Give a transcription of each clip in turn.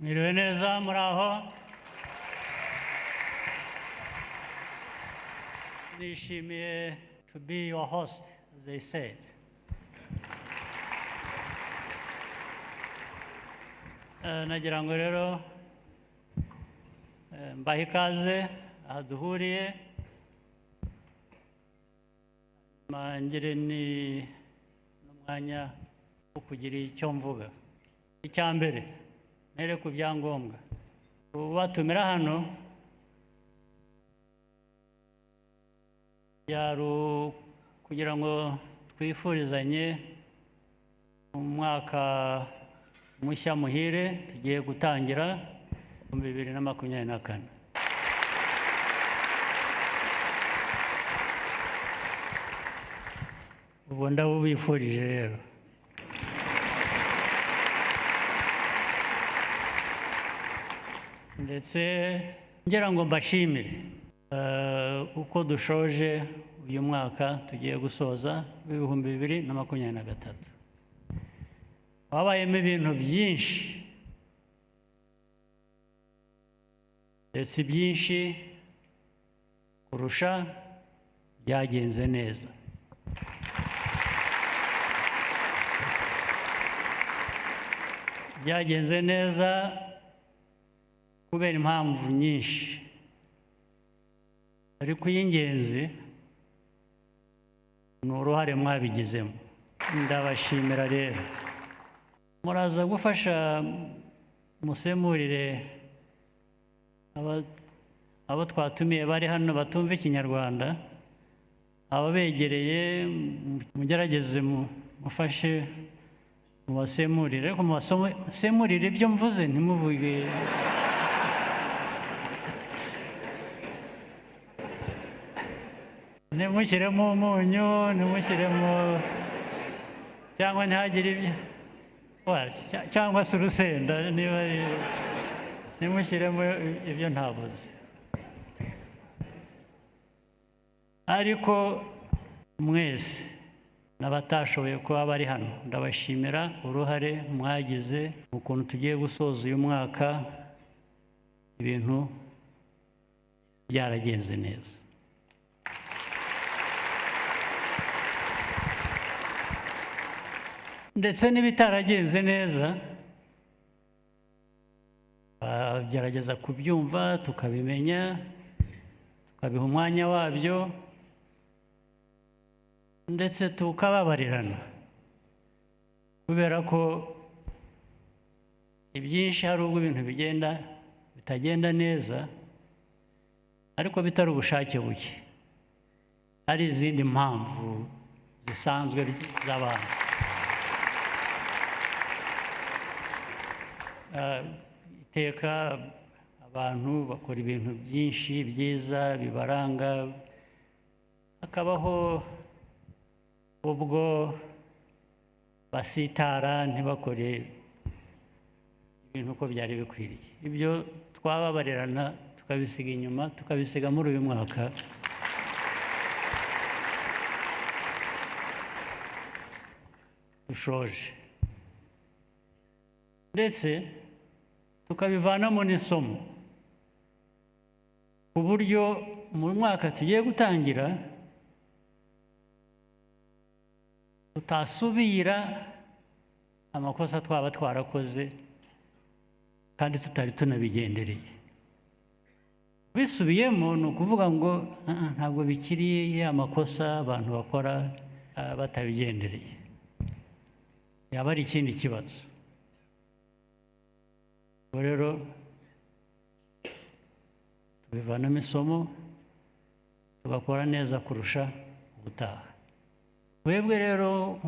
Mwiriwe neza, muraho. Nishimiye to be your host, as they said. Nagira ngo rero mbahe ikaze aha duhuriye, ngire ni n'umwanya wo kugira icyo mvuga. Icya mbere, mpere ku byangombwa. Ubatumira hano byari kugira ngo twifurizanye umwaka mushya muhire tugiye gutangira mu 2024. Ubu ndabubifurije rero. Ndetse ngira ngo mbashimire uko dushoje uyu mwaka tugiye gusoza 2023. Wabayemo ibintu byinshi, ndetse byinshi kurusha byagenze neza. Byagenze neza kubera impamvu nyinshi, ariko iy'ingenzi ni uruhare mwabigizemo. Ndabashimira rero. Muraza gufasha musemurire abo twatumiye bari hano batumva Ikinyarwanda, ababegereye mugerageze mufashe mubasemurire, ariko mubasemurire ibyo mvuze, ntimuvuge. Ntimushyiremo umunyu, ntimushyiremo cyangwa ntihagire ibyo cyangwa se urusenda, niba ntimushyiremo ibyo ntabuze. Ariko mwese n'abatashoboye kuba bari hano, ndabashimira uruhare mwagize mu kuntu tugiye gusoza uyu mwaka ibintu byaragenze neza. Ndetse n'ibitaragenze neza bagerageza kubyumva, tukabimenya, tukabiha umwanya wabyo, ndetse tukababarirana, kubera ko ibyinshi hari ubwo ibintu bigenda bitagenda neza ariko bitari ubushake buke, hari izindi mpamvu zisanzwe z'abantu. Iteka abantu bakora ibintu byinshi byiza bibaranga, hakabaho ubwo basitara ntibakore ibintu uko byari bikwiriye. Ibyo twababarirana tukabisiga inyuma, tukabisiga muri uyu mwaka. Dushoje, ndetse tukabivanamo n'isomo, ku buryo mu mwaka tugiye gutangira tutasubira amakosa twaba twarakoze kandi tutari tunabigendereye. Bisubiyemo ni ukuvuga ngo ntabwo bikiri ya makosa abantu bakora batabigendereye, yaba ari ikindi kibazo. Rero tubivanamo isomo, tugakora neza kurusha ubutaha. Twebwe rero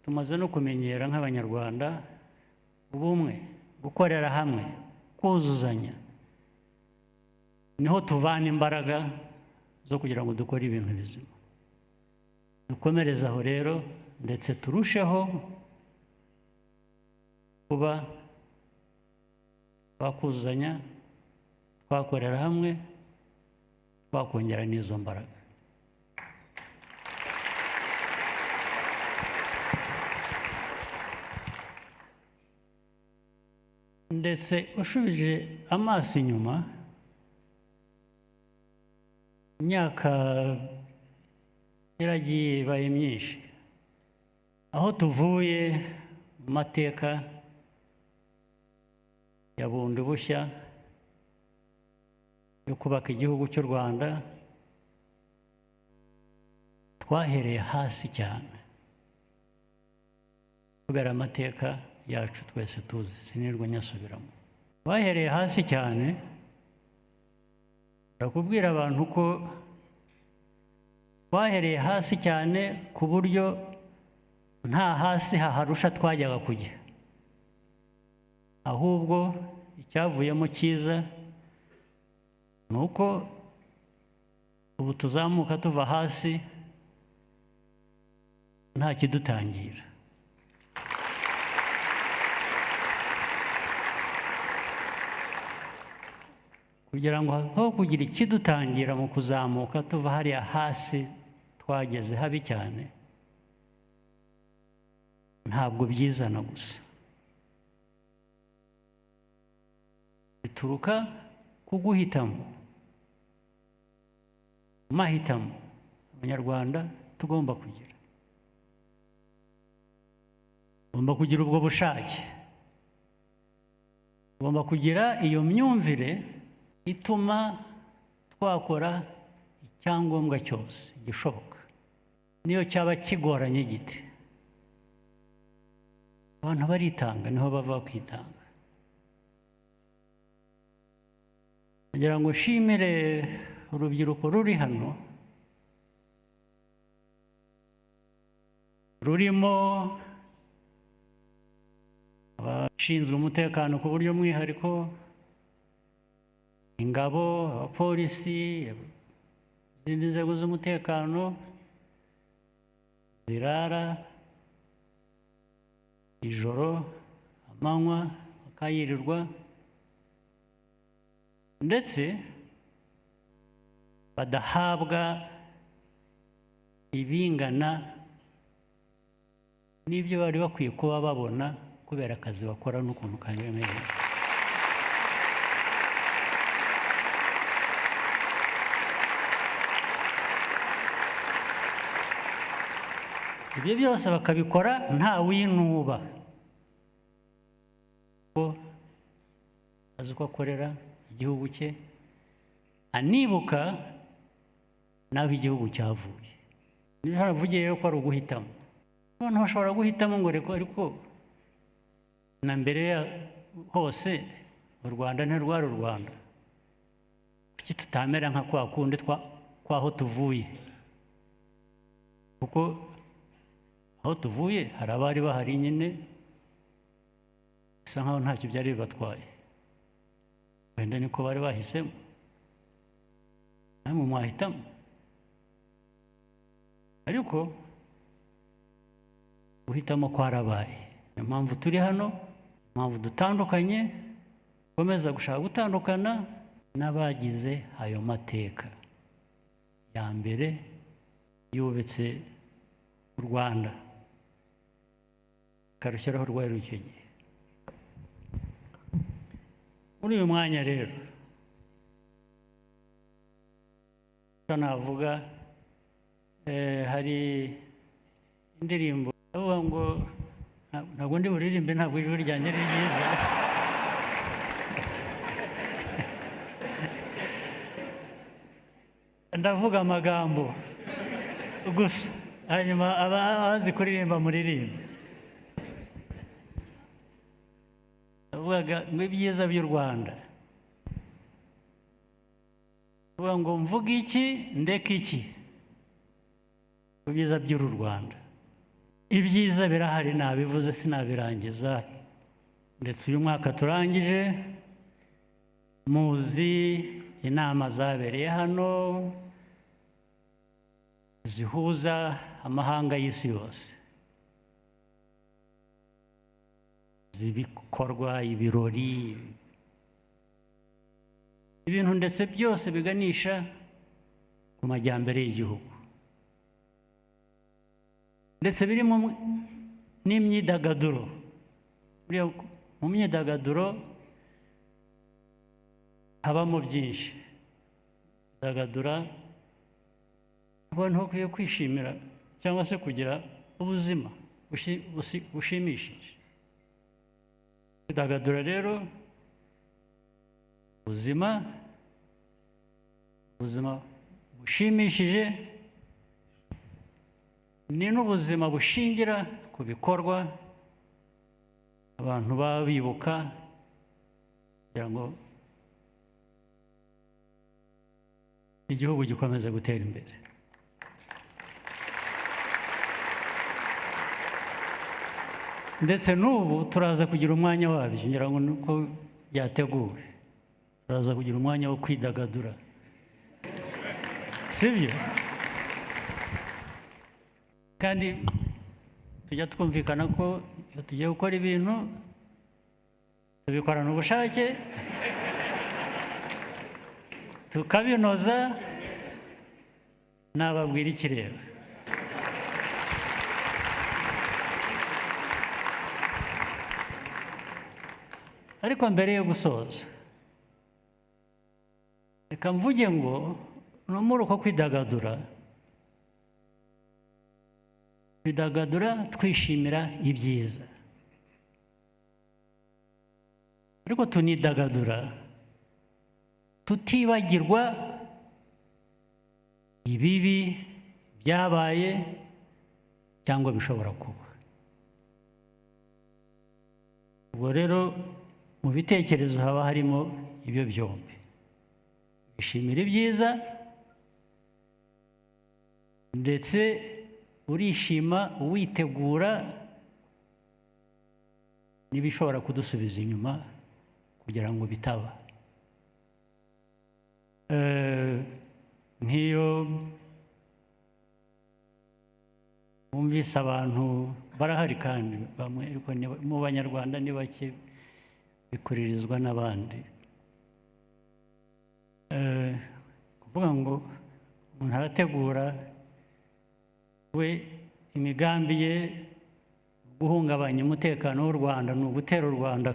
tumaze no kumenyera nk'Abanyarwanda ubumwe, gukorera hamwe, kuzuzanya, niho tuvana imbaraga zo kugira ngo dukore ibintu bizima. Dukomereze aho rero, ndetse turusheho kuba twakuzuzanya, twakorera hamwe, twakongera n'izo mbaraga. Ndetse ushubije amaso inyuma, imyaka yaragiye ibaye myinshi, aho tuvuye mu mateka ya bundi bushya yo kubaka igihugu cy'u Rwanda, twahereye hasi cyane kubera amateka yacu twese tuzi, sinirwa nyasubiramo. Bahereye hasi cyane, ndakubwira abantu ko twahereye hasi cyane ku buryo nta hasi haharusha twajyaga kujya, ahubwo icyavuyemo cyiza ni uko ubu tuzamuka tuva hasi nta kidutangira. Kugira ngo aho kugira ikidutangira mu kuzamuka tuva hariya hasi twageze habi cyane, ntabwo byizana gusa, bituruka ku guhitamo, mahitamo Abanyarwanda tugomba kugira. Tugomba kugira ubwo bushake, tugomba kugira iyo myumvire ituma twakora icyangombwa cyose gishoboka, niyo cyaba kigoranye gite. Abantu baritanga, niho bava kwitanga. Kugira ngo nshimire urubyiruko ruri hano, rurimo abashinzwe umutekano ku buryo mwihariko, ingabo, abapolisi, izindi nzego z'umutekano zirara ijoro, amanywa, bakayirirwa, ndetse badahabwa ibingana n'ibyo bari bakwiye kuba babona kubera akazi bakora n'ukuntu karemereye. Ibyo byose bakabikora nta winuba, ko azi uko akorera igihugu cye, anibuka naho igihugu cyavuye. Niba haravugiye ko ari uguhitamo, abantu bashobora guhitamo ngo reko, ariko na mbere hose u Rwanda ntirwari u Rwanda, kuki tutamera nka kwa kundi kwaho tuvuye? Kuko aho tuvuye hari abari bahari nyine bisa nkaho ntacyo byari bibatwaye, wenda niko bari bahisemo, namwe mwahitamo. Ariko guhitamo kwarabaye, niyo mpamvu turi hano, impamvu dutandukanye, komeza gushaka gutandukana n'abagize ayo mateka ya mbere yubetse u Rwanda karushyiraho rwari icyo gihe. Muri uyu mwanya rero navuga hari indirimbo avuga ngo ntabwo ndi buririmbe, ntabwo ijwi ryanjye ari ryiza, ndavuga amagambo gusa, hanyuma abazi kuririmba muririmbe. Avugaga ngo ibyiza by'u Rwanda, avuga ngo mvuga iki ndeka iki ku byiza by'uru Rwanda. Ibyiza birahari, nabivuze sinabirangiza, ndetse uyu mwaka turangije muzi inama zabereye hano zihuza amahanga y'isi yose, zibikorwa, ibirori, ibintu ndetse byose biganisha ku majyambere y'igihugu, ndetse birimo n'imyidagaduro. Mu myidagaduro Habamo byinshi. Kwidagadura, abantu bakwiye kwishimira cyangwa se kugira ubuzima bushimishije. Kwidagadura rero, ubuzima bushimishije ni n'ubuzima bushingira ku bikorwa abantu baba bibuka kugira ngo igihugu gikomeze gutera imbere. Ndetse n'ubu turaza kugira umwanya wabyo, ngira ngo nuko byateguwe, turaza kugira umwanya wo kwidagadura, sibyo? Kandi tujya twumvikana ko iyo tugiye gukora ibintu tubikorana ubushake, tukabinoza. Nababwira iki rero? Ariko mbere yo gusoza, reka mvuge ngo no muri uko kwidagadura, kwidagadura twishimira ibyiza, ariko tunidagadura tutibagirwa ibibi byabaye cyangwa bishobora kuba. Ubwo rero mu bitekerezo haba harimo ibyo byombi, wishimira ibyiza ndetse urishima witegura n'ibishobora kudusubiza inyuma kugira ngo bitaba. Nk'iyo wumvise abantu barahari kandi bamwe, ariko mu Banyarwanda ni bake, bikuririzwa n'abandi, kuvuga ngo umuntu arategura we imigambi ye guhungabanya umutekano w'u Rwanda, ni ugutera u Rwanda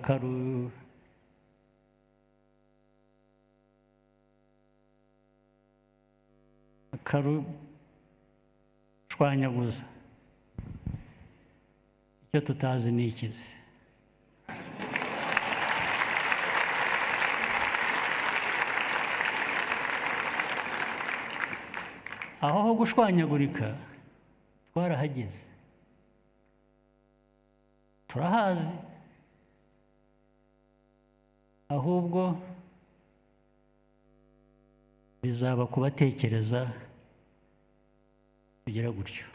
akarushwanyaguza. Icyo tutazi ni ikizi. Aho ho gushwanyagurika twarahageze, turahazi, ahubwo bizaba kubatekereza kugira gutyo.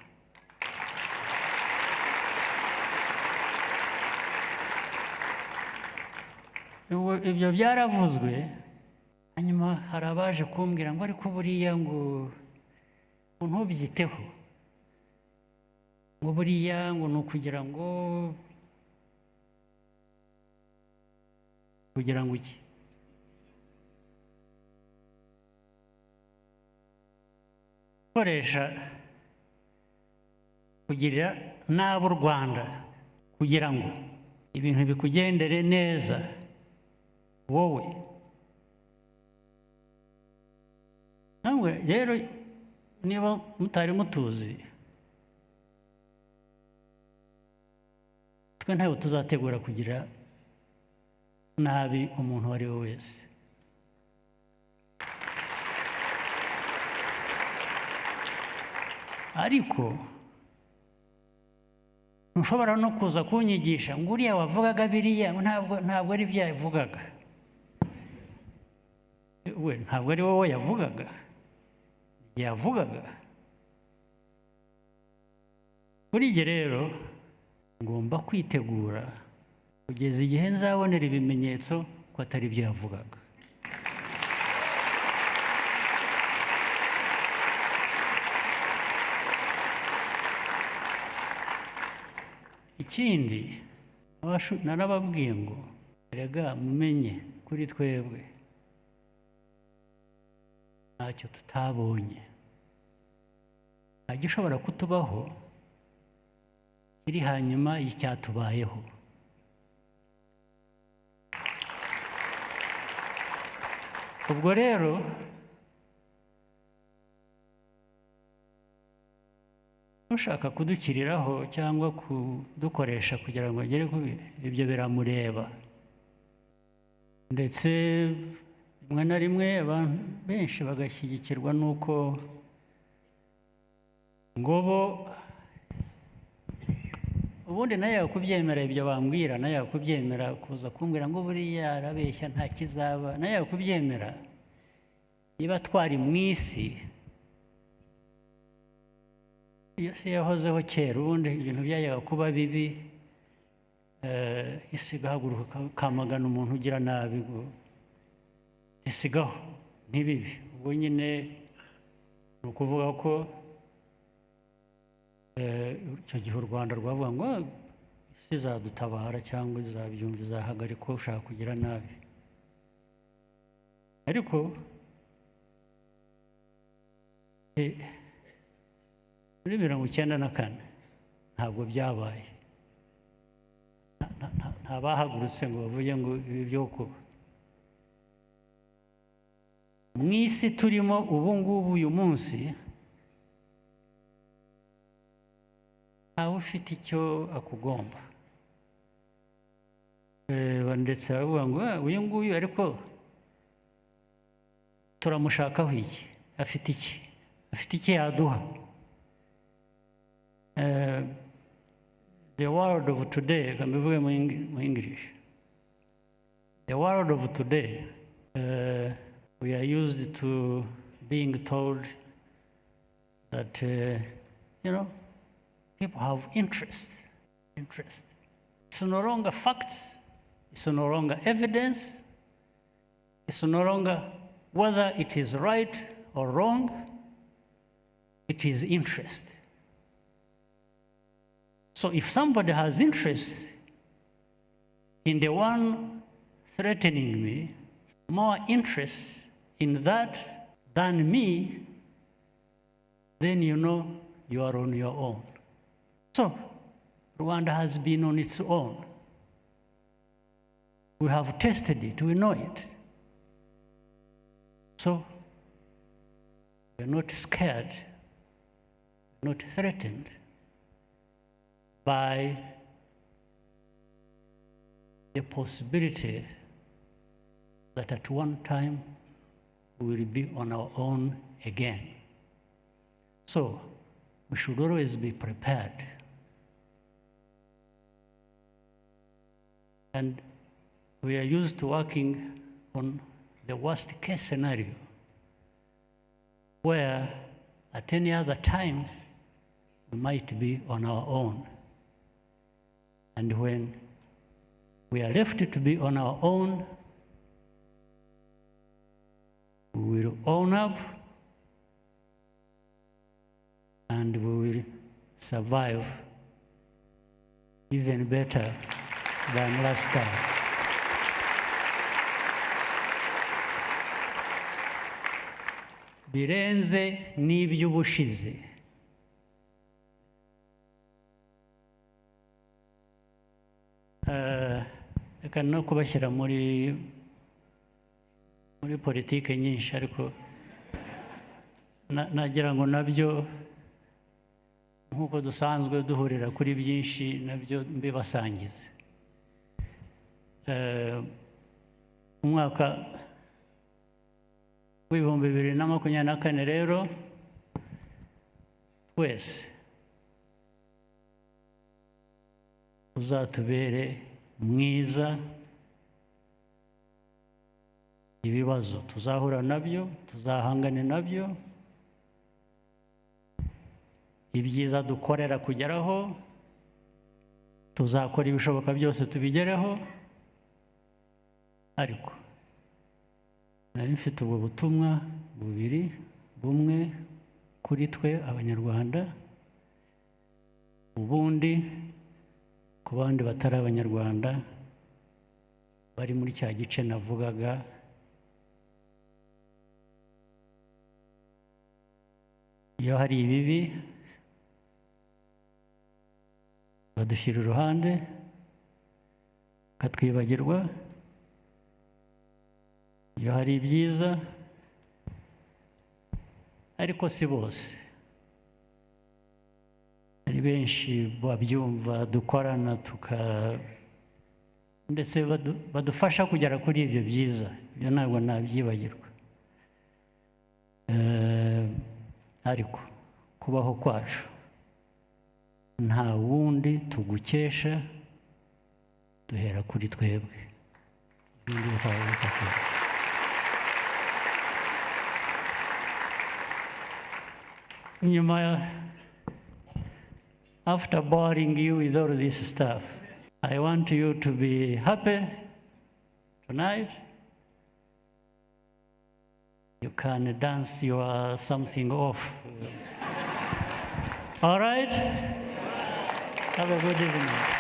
Ibyo byaravuzwe, hanyuma hari abaje kumbwira ngo ariko buriya ngo ntubyiteho, ngo buriya ngo ni ukugira ngo iki? Gukoresha kugirira nabi u Rwanda kugira ngo ibintu bikugendere neza wowe. Namwe rero niba mutari mutuzi, twe ntabwo tuzategura kugira nabi umuntu uwo ari we wese. Ariko ntushobora no kuza kunyigisha ngo uriya wavugaga biriya ntabwo ari byo yavugaga. We ntabwo ari wowe yavugaga, yavugaga. Kuri ibyo rero ngomba kwitegura kugeza igihe nzabonera ibimenyetso ko atari byo yavugaga. Ikindi narababwiye ngo erega mumenye kuri twebwe ntacyo tutabonye, nta gishobora kutubaho kiri hanyuma y'icyatubayeho. Ubwo rero ushaka kudukiriraho cyangwa kudukoresha kugira ngo agere ku ibyo biramureba. Ndetse rimwe na rimwe abantu benshi bagashyigikirwa n'uko ngo bo ubundi nayo yakubyemera, ibyo bambwira nayo yakubyemera, kuza kumbwira ngo buriya arabeshya nta kizaba, nayo yakubyemera. Niba twari mu isi, iyo si yahozeho kera, ubundi ibintu byajyaga kuba bibi, isi igahaguruka ikamagana umuntu ugira nabi, ngo isigaho ntibibi. Ubwo nyine ni ukuvuga ko icyo gihe u Rwanda rwavuga ngo isi izadutabara cyangwa izabyumva, izahagarika ushaka kugira nabi. Ariko muri 94 ntabwo byabaye, nta bahagurutse ngo bavuge ngo ibi byo kuba. Mu isi turimo ubu ngubu uyu munsi, ntawe ufite icyo akugomba. Ndetse baravuga ngo uyu nguyu ariko turamushakaho iki, afite iki, afite iki yaduha. The world of today, mbivuge mu English, the world of today, we are used to being told that you know, people have interest. It's no longer facts, it's no longer evidence, it's no longer whether it is right or wrong, it is interest. So if somebody has interest in the one threatening me, more interest in that than me, then you know you are on your own. So Rwanda has been on its own. We have tested it, we know it. So we are not scared, not threatened by the possibility that at one time we will be on our own again. So we should always be prepared. And we are used to working on the worst case scenario, where at any other time we might be on our own. And when we are left to be on our own, we will own up and we will survive even better than last time. Birenze n'iby'ubushize. Reka no kubashyira muri politike nyinshi, ariko nagira ngo nabyo nk'uko dusanzwe duhurira kuri byinshi nabyo mbibasangize. Umwaka w'2024 rero twese uzatubere mwiza. Ibibazo tuzahura nabyo, tuzahangane nabyo, ibyiza dukorera kugeraho tuzakora ibishoboka byose tubigereho. Ariko nari mfite ubwo butumwa bubiri, bumwe kuri twe Abanyarwanda, ubundi ku bandi batari Abanyarwanda bari muri cya gice navugaga. Iyo hari ibibi badushyira iruhande bakatwibagirwa, Iyo hari ibyiza, ariko si bose, hari benshi babyumva, dukorana, tuka ndetse badufasha kugera kuri ibyo byiza. Ibyo ntabwo nabyibagirwa. Ariko kubaho kwacu nta wundi tugukesha, duhera kuri twebwe. Ibindi bikaba bikakora. Nyuma ya after boring you with all this stuff, I want you to be happy tonight. You can dance your something off. All right? Have a good evening.